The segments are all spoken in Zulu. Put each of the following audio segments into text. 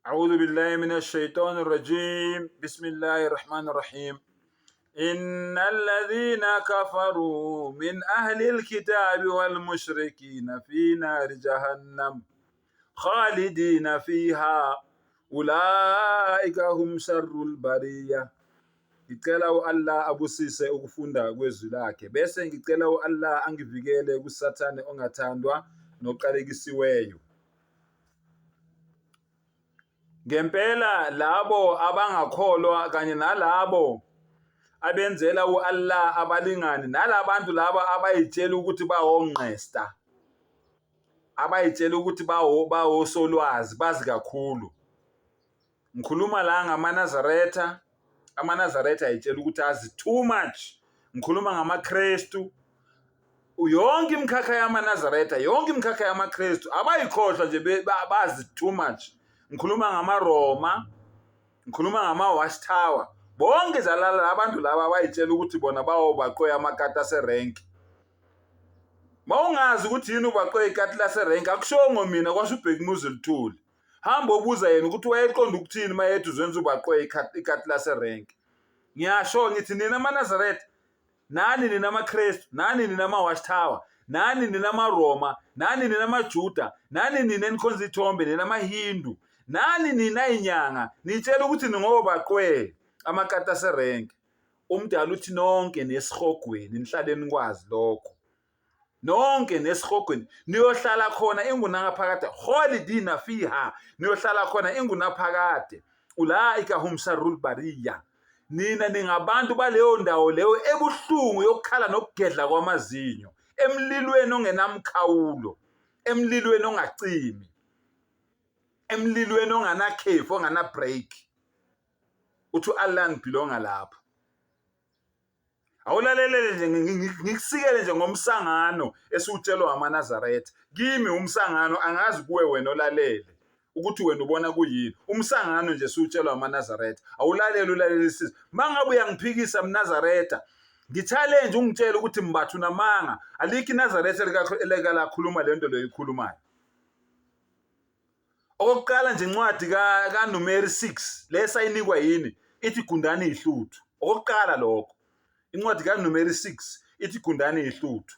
أعوذ بالله من الشيطان الرجيم بسم الله الرحمن الرحيم إن الذين كفروا من أهل الكتاب والمشركين في نار جهنم خالدين فيها أولئك هم شر البرية. Ngicela u-Allah abusise ukufunda kwezwi lakhe bese ngicela u-Allah angivikele kuSathane ongathandwa noqalekisiweyo. Ngempela labo abangakholwa kanye nalabo abenzela u-Allah abalingani nalabantu laba abayitshela ukuthi bawongqesta abayitshela ukuthi bawo bawosolwazi bazi kakhulu. Ngikhuluma la ngamaNazaretha, amaNazaretha ayitshela ukuthi azi too much. Ngikhuluma ngamaKristu, yonke imikhakha yamaNazaretha, yonke imikhakha yamaKristu abayikhohlwa nje bazi too much. Ngikhuluma ngamaRoma, ngikhuluma ngama-Watch Tower, bonke zalala abantu laba abayitshela ukuthi bona bawobaqoya amakati aserenki. Mawungazi ukuthi yini ubaqoya ikati laserenki, akushongo mina, kwasho uBhekumuzi Luthuli. Hamba obuza yena ukuthi wayeqonda ukuthini uma ethi uzenza ubaqwe ikati laserenki. Ngiyasho ngithi nina amaNazaretha, nani nina amaKristu, nani nina ama-Watch Tower, nani nina amaRoma, nani nina amaJuda, nani nina enikhonza ithombe, nina amaHindu, nani nina inyanga, nitshela ukuthi ningobaqwe amakati aserenki. Umdala uthi nonke nesihogweni nihlale nikwazi lokho. Nonke nesihogweni niyohlala khona ingunaphakade, khalidina fiha, niyohlala khona ingunaphakade. Ulaika hum sharrul bariya, nina ningabantu baleyo ndawo leyo ebuhlungu yokukhala nokugedla kwamazinyo, emlilweni ongenamkhawulo, emlilweni ongacimi, emlilweni onganakhefu, ongana-break. Uthi u-Allah ngibhilonga lapho. Awulalelele nje ngikusikele nje ngomsangano esiwutshelwa amaNazaretha. Kimi umsangano angazi kuwe wena olalele ukuthi wena ubona kuyini. Umsangano nje esiwutshelwa amaNazaretha. Awulalele ulalelisise. Mangabe uyangiphikisa mNazaretha, ngi-challenge ungitshele ukuthi mbathu namanga. Alikho iNazaretha elike lakhuluma lento leyo ikhulumayo. Okokuqala nje incwadi kaNumeri 6 le sayinikwa yini ithi gundani ihluthu. Okokuqala lokho. Incwadi kaNumeri 6 ithi gundani ihluthu.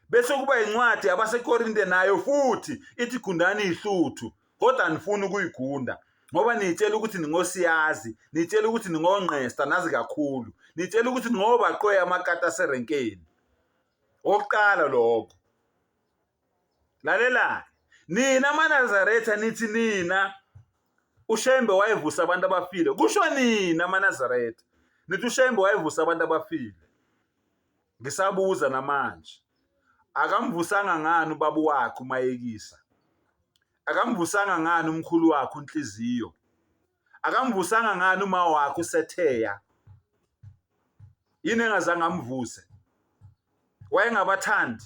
Bese kuba incwadi abaseKorinte nayo futhi ithi gundani ihluthu kodwa anifuni ukuyigunda ngoba niyitshela ukuthi ningosiyazi, niyitshela ukuthi ningongqesta nazi kakhulu, niyitshela ukuthi ningobaqoya amakati aserenkeni. Okokuqala lokho. Lalela-ke, nina maNazaretha nithi nina uShembe wayevusa abantu abafile. Kusho nina maNazaretha nithi uShembe wayevusa abantu abafile. Ngisabuza namanje, akamvusanga ngani ubaba wakhe uMayekisa? Akamvusanga ngani umkhulu wakhe uNhliziyo? Akamvusanga ngani uma wakhe uSetheya? Yini engazange amvuse? Wayengabathandi,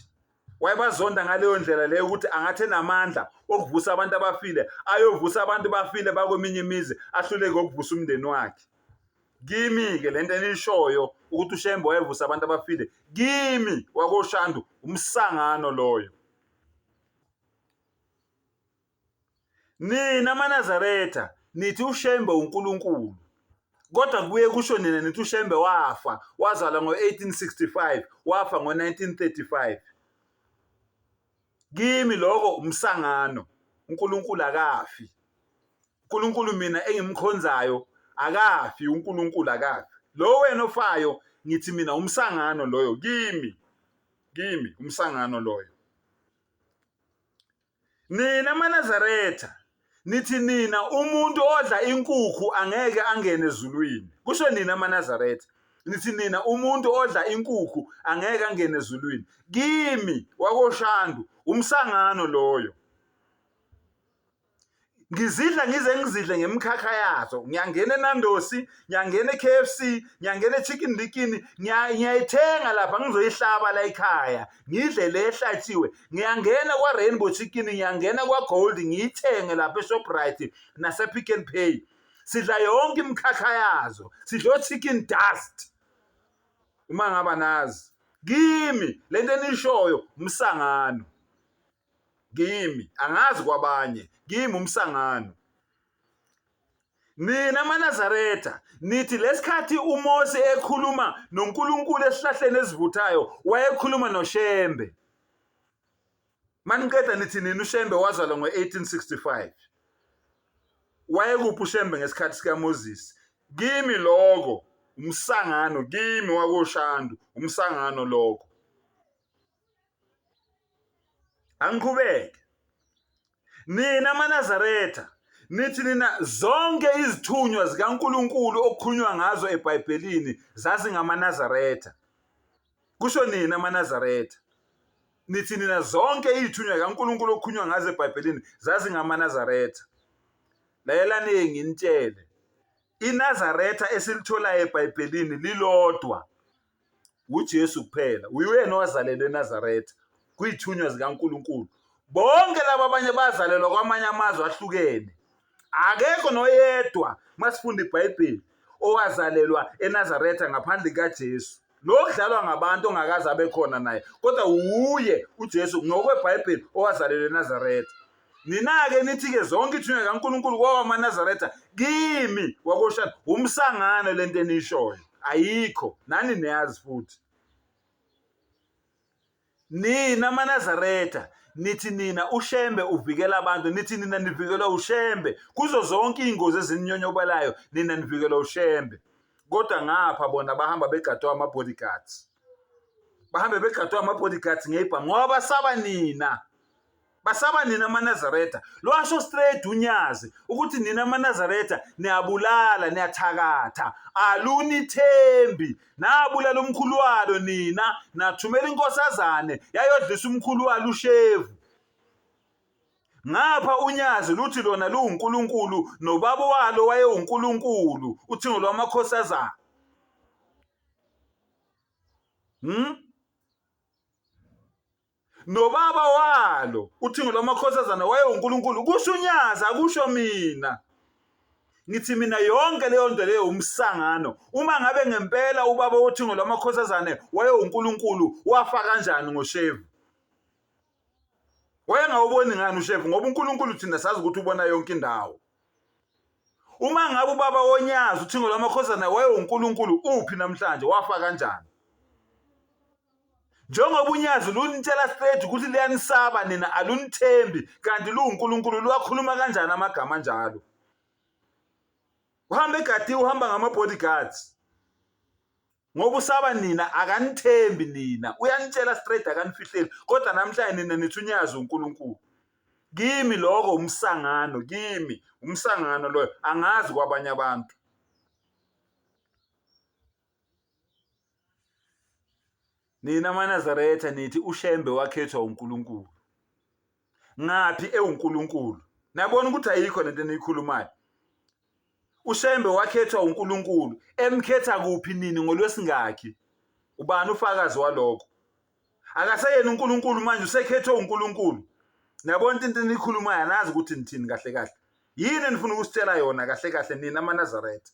wayebazonda ngaleyo ndlela leyo ukuthi angathi enamandla okuvusa abantu abafile ayovusa abantu bafile bakweminye imizi ahluleke ukuvusa umndeni wakhe. Kimi-ke lento eniyishoyo ukuthi uShembe wayevusa abantu abafile, kimi wakoShandu umsangano loyo. Nina maNazaretha nithi uShembe uNkulunkulu. Kodwa kubuye kusho nina nithi uShembe wafa, wazalwa ngo-1865, wafa ngo-1935. Kimi lokho umsangano. uNkulunkulu akafi. uNkulunkulu mina engimkhonzayo akafi, uNkulunkulu akafi. Lo wena ofayo ngithi mina umsangano loyo kimi. Kimi umsangano loyo. Nina maNazaretha nithi nina umuntu odla inkukhu angeke angene ezulwini. Kusho nina maNazaretha. Nithi nina umuntu odla inkukhu angeke angene ezulwini. Kimi wakoShandu umsangano loyo. Ngizidla ngize ngizidle ngemikhakha yazo. Ngiyangena eNandosi, ngiyangena e-KFC, ngiyangena e-Chicken Licken, ngiyayithenga lapha ngizoyihlaba la ekhaya. Ngidle le ehlatshiwe. Ngiyangena kwa-Rainbow Chicken, ngiyangena kwa-Gold, ngiyithenge lapha eShoprite nase-Pick n Pay. Sidla yonke imikhakha yazo. Sidla o-chicken dust. Uma ngaba nazi. Kimi lento enishoyo umsangano. Kimi angazi kwabanye, kimi umsangano. Nina maNazaretha nithi lesikhathi uMose ekhuluma noNkulunkulu esihlahleni esivuthayo wayekhuluma noShembe. Maniqeda nithi nina uShembe wazalwa ngo-1865. Wayekuphi uShembe ngesikhathi sikaMoses? Kimi lokho umsangano kimi wakoShandu umsangano lokho. Angiqhubeke. Nina maNazaretha nithi nina zonke izithunywa zikaNkulunkulu okukhulunywa ngazo eBhayibhelini zazingamaNazaretha. Kusho nina maNazaretha. Nithi nina zonke izithunywa zikaNkulunkulu okukhulunywa ngazo eBhayibhelini zazingamaNazaretha. Lalelani nginitshele. INazaretha esilitholayo eBhayibhelini lilodwa. uJesu kuphela uyena owazalelwa eNazaretha kuyithunywa zikaNkuluNkulu bonke laba abanye bazalelwa kwamanye amazwe ahlukene akekho noyedwa masifunda iBhayibheli owazalelwa eNazaretha ngaphandle kaJesu lo kudlalwa ngabantu ongakaze abe khona naye kodwa wuye uJesu ngokweBhayibheli owazalelwa eNazaretha Nina-ke nithi-ke zonke ithunya kaNkulunkulu kwawamaNazaretha kimi wakoshana umsangano lento eniyishoyo ayikho nani niyazi futhi nina maNazaretha nithi nina uShembe uvikela abantu nithi nina nivikelwa uShembe kuzo zonke iy'ngozi ezininyonyobalayo nina nivikelwa uShembe kodwa ngapha bona bahamba begadwa ama-bodyguards bahambe begadwa ama-bodyguards ngebha ngoba basaba nina Basaba nina amaNazaretha. Lwasho straight unyazi ukuthi nina amaNazaretha niyabulala, niyathakatha, alunithembi. Nabulala umkhulu walo nina, nathumela inkosazane yayodlisa umkhulu walo ushevu. Ngapha unyazi luthi lona luwuNkulunkulu nobaba walo wayewuNkulunkulu, uthingo lwamakhosazana. Hmm? Nobaba walo uthingo lwamakhosazana wayewuNkulunkulu kusho unyazi akusho mina. Ngithi mina yonke leyo nto leyo umsangano. Uma ngabe ngempela ubaba wothingo lwamakhosazane wayewuNkulunkulu wafa kanjani ngoshevu? Wayengawuboni ngani ushevu ngoba uNkulunkulu thina sazi ukuthi ubona yonke indawo. Uma ngabe ubaba wonyazi uthingo lwamakhosana wayewuNkulunkulu uphi namhlanje wafa kanjani? Njengoba unyazi lunitshela straight ukuthi liyanisaba nina alunithembi kanti luwuNkulunkulu luwakhuluma kanjani amagama anjalo? Uhamba egadiwe uhamba ngama-bodyguards. Ngoba usaba nina akanithembi nina uyanitshela straight akanifihleli kodwa namhlanje nina nithi unyazi uNkulunkulu. Kimi lokho umsangano kimi umsangano loyo angazi kwabanye abantu. Nina maNazaretha nithi uShembe wakhethwa uNkulunkulu. Ngaphi ewuNkulunkulu? Niyabona ukuthi ayikho lento eniyikhulumayo. UShembe wakhethwa uNkulunkulu, emkhetha kuphi nini ngolwesingakhi? Ubani ufakazi walokho? Akaseyena uNkulunkulu manje usekhethwe uNkulunkulu. Niyabona into eniyikhulumayo anazi ukuthi nithini kahle kahle. Yini enifuna ukusitshela yona kahle kahle nina amaNazaretha?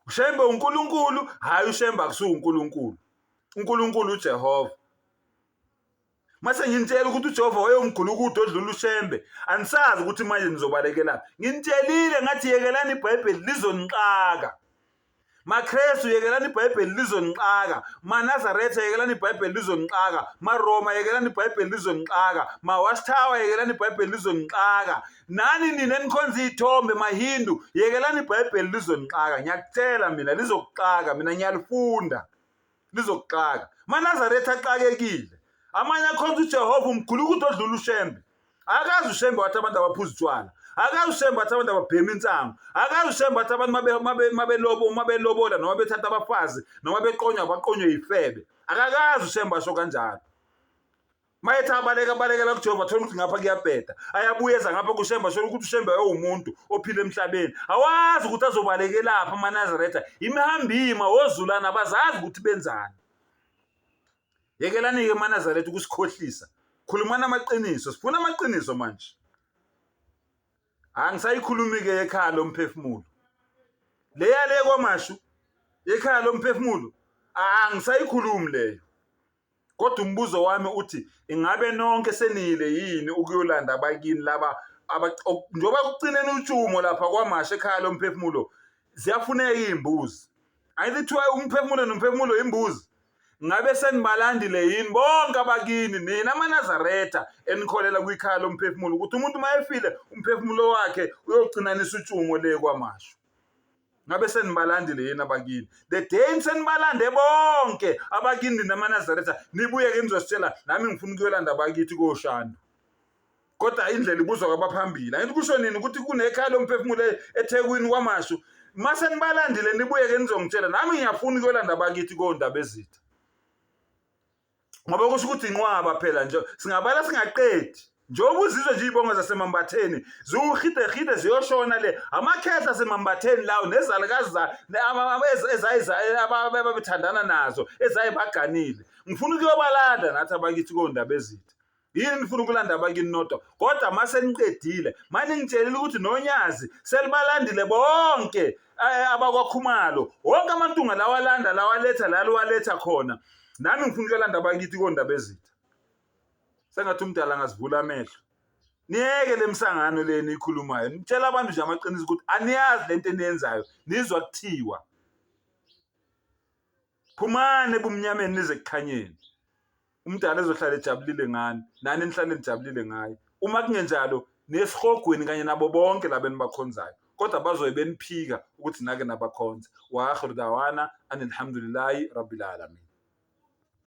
uShembe uNkulunkulu hayi uShembe akusuwu uNkulunkulu uNkulunkulu uJehova mase nginitshela ukuthi uJehova wayewumgulukudu odlula uShembe anisazi ukuthi manje nizobalekelaphi nginitshelile ngathi yekelani iBhayibheli lizonixaka MaKrestu yekelani iBhayibheli lizonixaka. MaNazaretha yekelani iBhayibheli lizonixaka. MaRoma yekelani iBhayibheli lizonixaka. MaWatchtower yekelani iBhayibheli lizonixaka. Nani nina enikhonza iy'thombe maHindu yekelani iBhayibheli lizonixaka. Ngiyakutshela mina lizokuxaka mina ngiyalifunda. Lizokuxaka. MaNazaretha axakekile. Amanye akhonza uJehova umgulukudu odlula uShembe. Akazi uShembe wathi abantu abaphuza utshwala. Akazi uShembe wathi abantu ababhema insangu. Akazi uShembe wathi abantu mabelobo mabelobola noma bethatha abafazi noma beqonywa baqonywe yifebe. Akakazi uShembe asho kanjalo. Mayethi abaleka abalekela kuJehova thola ukuthi ngapha kuyabheda. Ayabuyeza ngapha kuShembe asho ukuthi uShembe ewumuntu ophila emhlabeni. Awazi ukuthi azobalekelaphi amaNazaretha. Imihambima wozulana abazazi ukuthi benzani. Yekelani-ke maNazaretha ukusikhohlisa. Khulumani amaqiniso, sifuna amaqiniso manje. Angisayikhulumi-ke ekhaya lomphefumulo. Leya le kwaMashu, ekhaya lomphefumulo, angisayikhulumi leyo. Kodwa umbuzo wami uthi ingabe nonke seniyile yini ukuyolanda abakini laba Njengoba kucineni utshumo lapha kwamasha ekhaya lomphefumulo, ziyafuneka iy'mbuzi. Angithi kuthiwa umphefumulo nomphefumulo imbuzi. Ngabe senibalandile yini bonke abakini nina amaNazaretha enikholela kwikhaya lomphefumulo ukuthi umuntu uma efile umphefumulo wakhe uyocinanisa utshumo le kwamashu? Ngabe senibalandile yini abakini? The day senibalande bonke abakini nina amaNazaretha, nibuye-ke nizositshela, nami ngifuna ukuyolanda abakithi koShandu. Kodwa indlela ibuzwa kwabaphambili. Angithi kusho nini ukuthi kunekhaya lomphefumulo eThekwini kwaMashu. Mase nibalandile nibuye-ke nizongitshela, nami ngiyafuna ukuyolanda abakithi kondaba ezitha. Ngoba kusho ukuthi inqwaba phela nje, singabala singaqedi. Njengoba uzizwe nje iy'bongo zasemambatheni ziwuhidehide ziyoshona le, amakhehla asemambatheni lawo nezalukazi ababethandana nazo ezayibaganile. Ngifuna ukuyobalanda nathi abakithi kondaba ezitha. Yini nifuna ukulanda abakini nodwa? Kodwa uma seniqedile, mane ngitshelile ukuthi noNyazi selibalandile bonke abakwaKhumalo, wonke amantunga lawalanda lawaletha la liwaletha khona. Nami ngifuna ukuyolanda abakithi kondaba ezitha. Sengathi umdala angazivula amehlo. Niyeke le msangano le eniyikhulumayo. Nitshela abantu nje amaqiniso ukuthi aniyazi lento eniyenzayo, nizwa kuthiwa. Phumani ebumnyameni nize ekukhanyeni. Umdala ezohlala ejabulile ngani, nani nihlale nijabulile ngaye. Uma kungenjalo, nesihogweni kanye nabo bonke laba enibakhonzayo. Kodwa bazobe beniphika ukuthi nake nabakhonza. Wa akhiru dawana anilhamdulillahi rabbil alamin.